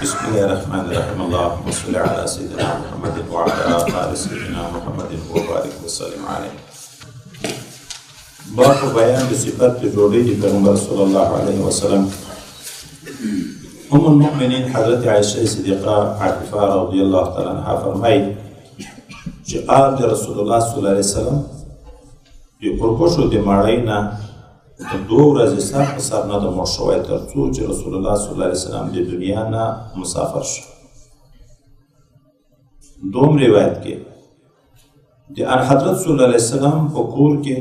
بسم الله الرحمن الرحيم. اللهم صل على سيدنا محمد وعلى آل سيدنا محمد وبارك وسلم عليه. باب بیان د صفت د ډوډۍ د پیغمبر صلی الله علیه وسلم. ام المؤمنین حضرت عائشه صدیقه عفیفه رضی الله تعالی عنها فرمایي چې آل د رسول الله صلی الله علیه وسلم د اوربشو د ماړۍ نه دوه ورځې سر په سر نه ده موړ شوی تر څو چې رسول الله صلی الله علیه وسلم د دنیا نه مسافر شو. دوم روایت کې د ان حضرت صلی الله علیه وسلم په کور کې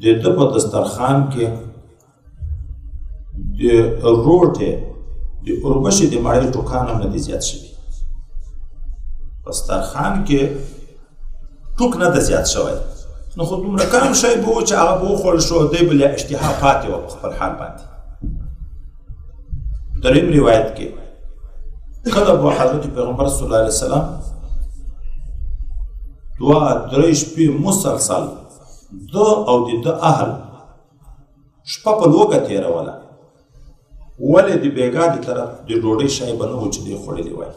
د ده په دسترخوان کې د روټې د اوربشې د مړۍ ټوکان هم نه دي زیات شوي. په دسترخوان کې ټوک نه ده زیات شوی، نو خو دومره کم شی به و چې هغه به وخوړل شو، دی به لا اشتها پاتې وه په خپل حال باندې. دریم روایت کې کله به حضرت پیغمبر صلی الله علیه وسلم دوه درې شپې مسلسل ده او د ده اهل شپه په لوږه تېروله، ولې د بېګا د طرف د ډوډۍ شی به نه و چې دوی خوړلي وای،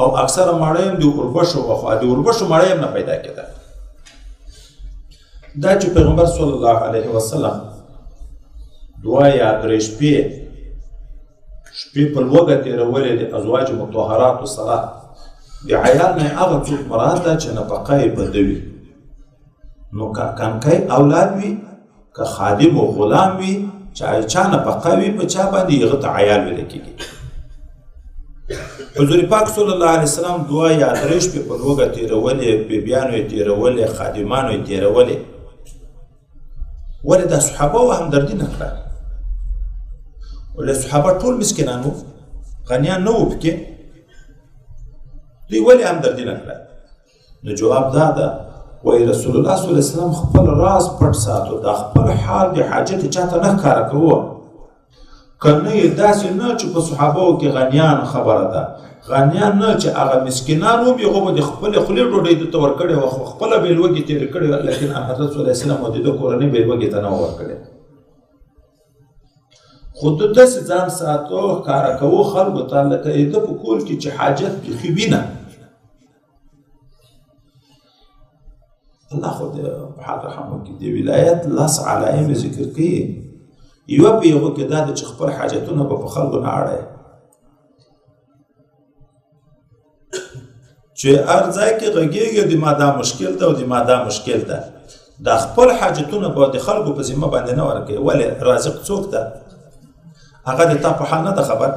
او اکثره ماړۍ هم د اوربشو وه، خو د اوربشو ماړۍ هم نه پیدا کېده. دا چې پیغمبر صلی الله علیه وسلم دوه یا درې شپې په لوږه تېرولې د ازواج مطهراتو سره، د عیال نه هغه څوک مراد ده چې نفقه یې بده وي، نو که کنکی اولاد وي، که خادم او غلام وي، چا نفقه وي په چا باندې هغه ته عیال ویل کېږي. حضور پاک صلی الله علیه وسلم دوه یا درې شپې په لوږه تېرولې، بیبیانو یې تېرولې، خادمانو یې تېرولې. ولې دا صحابه و همدردي نه کړه؟ ولې صحابه ټول مسکینان وو، غنیان نه وو پکې، دوی ولې همدردي نه کړه؟ نو جواب دا ده، وایي رسول الله صلی الله علیه وسلم خپل راز پټ ساتو، دا خپل حال د حاجت چاته نه ښکاره کوه. که نه یې داسې نه چې په صحابو کې غنیان خبره ده، غنیان نه چې هغه مسکینان وو، هغو به د خپلې خولې ډوډۍ ده ته ورکړې وه، خو خپله به یې لوږې تېرې کړې وه، لیکن حضرت صلی الله علیه وسلم او د ده کورنۍ به یې لوږې ته نه وه ورکړې. خو ده داسې ځان ساتو، ښکاره کوو خلکو ته لکه د ده په کور کې چې حاجت بیخي وي نه. الله خو دې په حال رحم وکړي. د ولایت لس علایم ذکر کوي، یوه په هغو کې دا ده چې خپل حاجتونه به په خلکو نه اړوي، چې هر ځای کې غږېږي د ما دا مشکل ده او د ما دا مشکل ده، دا خپل حاجتونه به د خلکو په ذمه باندې نه ورکوي. ولې؟ رازق څوک ده؟ هغه د تا په حال نه ده خبر.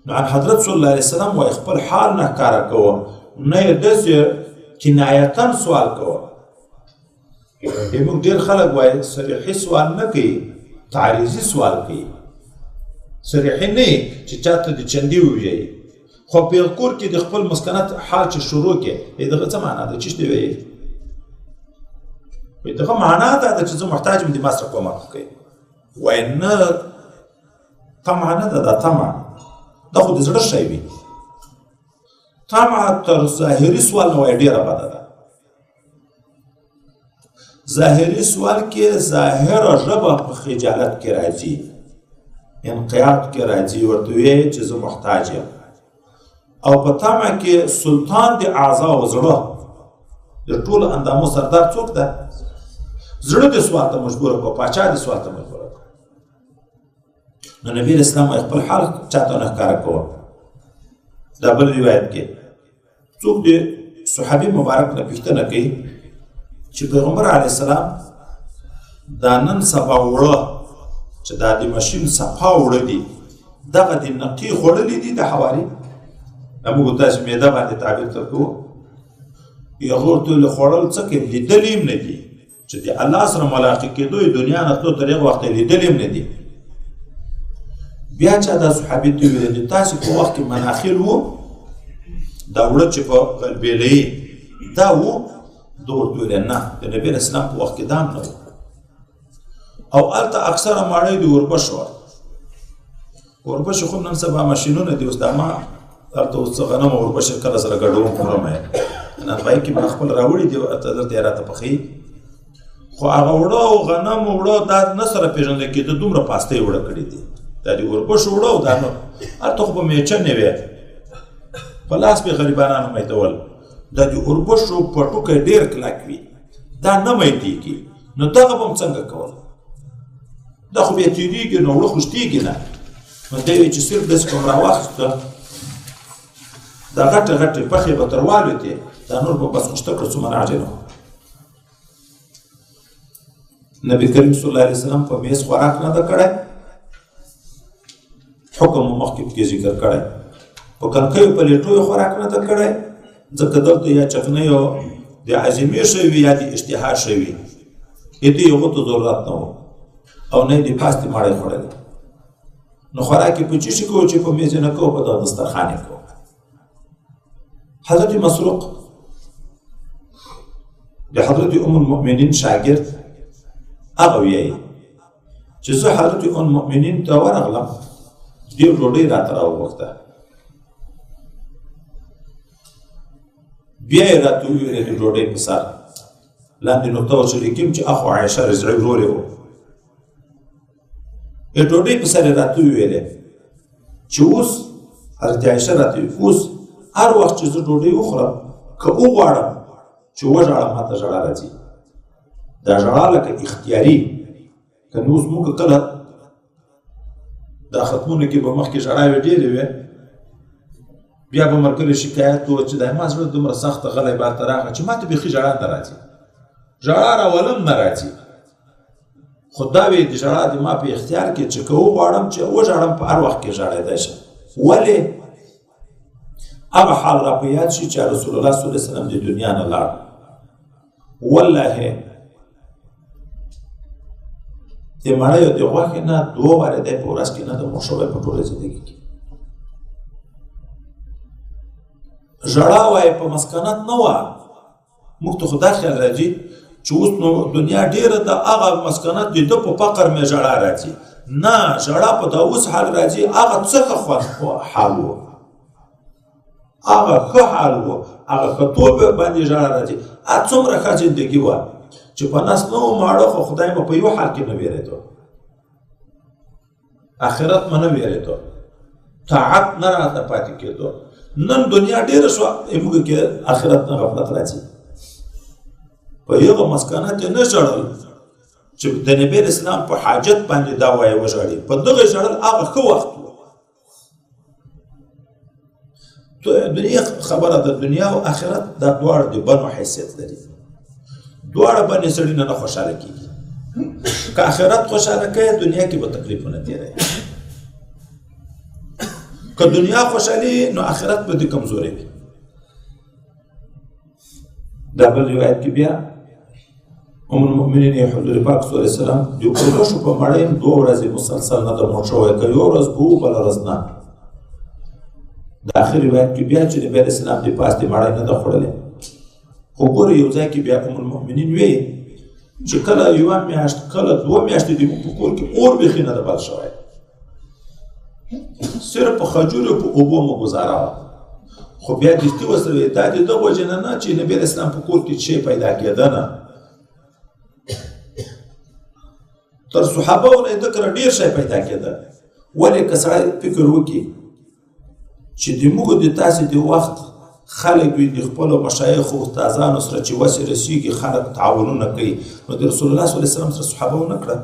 نو عن حضرت صلی الله علیه وسلم وایي خپل حال نه ښکاره کوه، نه یې داسې کنایتاً سوال کوه. موږ ډېر خلک وایي صریحي سوال نه کوي، تعریضي سوال کوي. صریحي نه چې چاته د چندې ووایي، خو په کور کې د خپل مسکنت حال چې شروع کړي، دغه څه معنا ده؟ چې دی وایي دغه معنا دا ده چې زه محتاج یم، د ما سره کومک وکړئ. وایي نه، طمع نه ده، دا طمع دا خو د زړه شی وي. طمع تر ظاهري سوال نه وایي ډېره بده ده. ظاهري سوال کې ظاهره ژبه په خجالت کې راځي، انقیاد کې راځي، ورته وایي چې زه محتاج یم. او په طمع کې سلطان د اعضاء او زړه، د ټولو اندامو سردار څوک ده؟ زړه دې سوال ته مجبوره کړو، پاچا دې سوال ته مجبوره کړو. نو نبی علیه السلام خپل حال چاته نه ښکاره کوه. دا بل روایت کې څوک د صحابي مبارک نه پوښتنه کوي چې پیغمبر علیه السلام دا نن سبا وړه چې دا د ماشین صفا وړه دي، دغه د نقي خوړلي دي د حواري، دا موږ تاسو معده باندې تعبیر تر کوو، هغه ورته ویل خوړل څه کوي، لیدلي هم نه دي، چې د الله سره ملاقات کېدو یې دنیا نه تلو تر هغه وخته لیدلي هم نه دي. بیا چا دا صحابي ته ویل د تاسې په وخت کې مناخیل وو، دا وړه چې په غلبېلې دا وو، ده ورته ویل نه، د نبي علیه السلام په وخت کې دا هم نه وو. او هلته اکثره ماړۍ د اوربشو وه. اوربشو خو نن سبا ماشینونه دي، اوس دا ما هلته اوس څه غنم او اوربشې کله سره ګډوم خورم یې، نانوایي کې ما خپل راوړي دي، هلته دلته یې راته پخوي. خو هغه اوړه او غنم اوړه دا نه سره پېژندل کېده، دومره پاستۍ اوړه کړي دي. دا د اوربشو اوړه او دا نور هلته خو به میچنې وې، په لاس به غریبانانو میدول. دا د اوربشو پټوکی ډېر کلک وي، دا نه میدېږي، نو دغه به هم څنګه کول؟ دا خو بیا تېرېږي نو اوړه خشتېږي نه. نو دی وایي چې صرف داسې کوم راواخیسته، دا غټې غټې پخې به تر والوتې، دا نور به بس خشته کړه، څومره عاجله. نبی کریم صلی الله علیه وسلم په میز خوراک نه ده کړی، حکم مو مخکې پکې ذکر کړی. په کنکیو په لیټو یې خوراک نه ده کړی، ځکه دلته یا چکنۍ د عزیمې شوی وي یا د اشتها شوی وي، دې هغو ته ضرورت نه و او نه یې د پاستې ماړۍ خوړلې. نو خوراک یې په څه شي کوو چې په میز یې نه کوو، په دغه دسترخوان یې کوو. حضرت مسروق د حضرت ام المؤمنین شاګرد هغه ویایي چې زه حضرت ام المؤمنین ته ورغلم، دې ډوډۍ راته راوغوښته، بیا یې راته وویلې د ډوډۍ په سر لاندې نقطه ورته لیکم چې اخو عایشه رضعي ورور یې و. د ډوډۍ په سر یې راته وویلې چې اوس حضرت عایشه راته وویل اوس هر وخت چې زه ډوډۍ وخورم که وغواړم چې وژاړم ماته ژړا راځي. دا ژړا لکه اختیاري، که نو اوس موږ کله دا ختمونو کې به مخکې ژړاوې ډېرې وې، بیا به ملګري شکایت و چې دا ما زړه دومره سخته غلی بار ته راغی چې ماته بیخي ژړا نه راځي، ژړا راولم نه راځي. خو دا وی د ژړا د ما په اختیار کې چې که وغواړم چې وژاړم په هر وخت کې ژړېدای شم. ولې؟ هغه حال را په یاد شي چې رسول الله صلی الله علیه وسلم د دنیا نه لاړ. والله د مړیو د غوښې نه دوه وارې دی په ورځ کې نه د موړ شوی په ټوله زندګي کې. ژړا وایي په مسکنت نه وه. موږ ته خو دا خیال راځي چې اوس نو دنیا ډېره ده، هغه مسکنت د ده په فقر مې ژړا راځي. نه، ژړا په دا اوس حال راځي، هغه څه ښه حال و، هغه ښه حال و، هغه ښه توب باندې ژړا راځي. هغه څومره ښه زندګي وه چې په نس نه و ماړه، خو خدای مو په یو حال کې نه وېرېدو، آخرت مو نه وېرېدو، طاعت نه راته پاتې کېدو. نن دنیا ډېره شوه، موږ کې آخرت نه غفلت راځي. په یغه مسکنت یې نه ژړل چې د نبی اسلام په حاجت باندې دا وایي وژاړي، په دغه ژړل هغه ښه وخت و. دنیا خبره ده، دنیا او آخرت دا دواړه د بنو حیثیت لري، دواړه باندې سړي نه خوشحاله کېږي. که آخرت خوشحاله کوي دنیا کې به تکلیفونه تېروي، که دنیا خوشحالي نو آخرت به دې کمزوری وي. دا بل روایت کې بیا ام المؤمنین حضور پاک صلی الله علیه وسلم د اوربشو په مړۍ هم دوه ورځې مسلسل نه ده موړ شوی، که یوه ورځ به و بله ورځ نه. د آخر روایت کې بیا چې نبي علیه السلام د پاستې مړۍ نه ده خوړلې. خو ګوره یو ځای کې بیا ام المؤمنین وایي چې کله یوه میاشت کله دوه میاشتې د موږ په کور کې اور بیخي نه ده بل شوی، صرف په خجورو په اوبو مو ګزاره وه. خو بیا دستي ورسره وایي دا د دغه وجې نه نه چې نبي علیه السلام په کور کې شی پیدا کېده نه، تر صحابو نه یې ده کره ډېر شی پیدا کېده. ولې که سړی فکر وکړي چې د موږ د تاسې د وخت خلک وي د خپلو مشایخو استادانو سره چې وسې رسېږي خلک تعاونونه کوي، نو د رسول الله صلی الله علیه وسلم سره صحابه ونه کړه.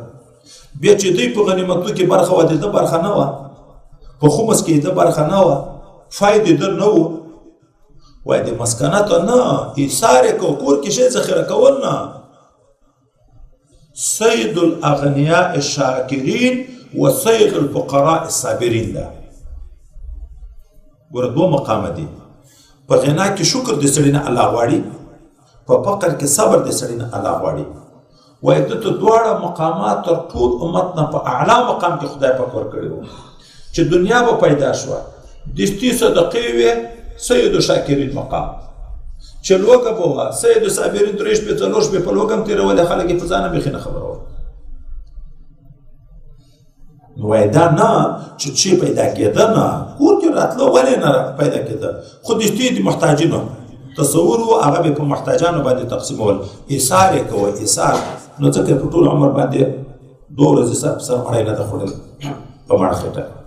بیا چې دوی په غنیمتو کې برخه وه د ده برخه نه وه، په خمس کې د ده برخه نه وه، فاید یې ده نه و. وایي د مسکنت نه ایثار یې کو، کور کې شی ذخیره کول نه. سید الاغنیاء الشاکرین و سید الفقراء الصابرین ده. ګوره دوه مقامه دي، په غنا کې شکر د سړي نه الله غواړي، په فقر کې صبر د سړي نه الله غواړي. وایي ده ته دواړه مقامات تر ټول امت نه په اعلی مقام کې خدای پاک ورکړي وو چې دنیا به پیدا شوه، دستي صدقې وې سید شاکرین مقام، چې لوږه به وه سید صابرین درې شپې څلور شپې په لوږه هم تېرولې، خلک یې په ځان هم بیخي نه خبرول. نو وایي دا نه چې څه پیدا کېده نه، کور کې راتله ولې نه پیدا کېده، خو دستي د محتاجینو تصور و، هغه به په محتاجانو باندې تقسیمول، ایثار یې کوه ایثار. نو ځکه په ټول عمر باندې دوه ورځې سر په سر مړی نه ده خوړلې. په مړه خېټه.